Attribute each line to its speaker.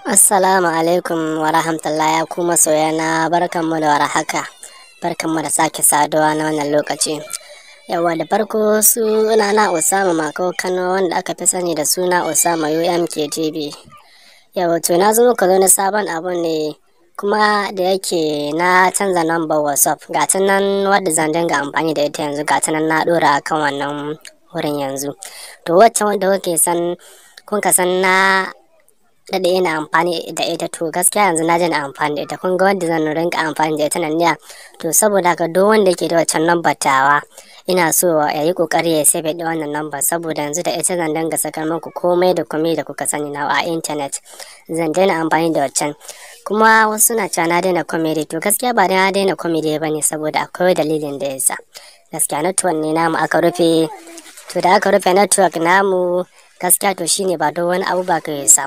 Speaker 1: Assalamu alaikum wa rahmatullahi, ya ku masoyana, barkanmu da warhaka. Barkanmu da sake saduwa na wannan lokaci. Yawa, da farko suna na Usama Mako Kano, wanda aka fi sani da suna Usama UMK TV. Yawa, to na zo muka zo na sabon abu ne kuma da yake na canza number WhatsApp, ga ta nan wadda zan dinga amfani da ita yanzu, ga ta nan na dora akan wannan wurin yanzu. To wacce wanda kuke san kun ka san na daɗe ina amfani da ita, to gaskiya yanzu na jin amfani da ita. Kun ga wanda zan rinka amfani da ita nan ne. To saboda haka duk wanda yake da waccan number tawa, ina so ya yi kokari ya save da wannan number, saboda yanzu da ita zan dinga sakar muku komai da komai da kuka sani na a internet. Zan daina amfani da waccan. Kuma wasu suna cewa na daina comedy, to gaskiya ba na daina comedy ba ne, saboda akwai dalilin da yasa. Gaskiya network ne namu aka rufe. To da aka rufe network namu gaskiya, to shine, ba don wani abu ba ka samu.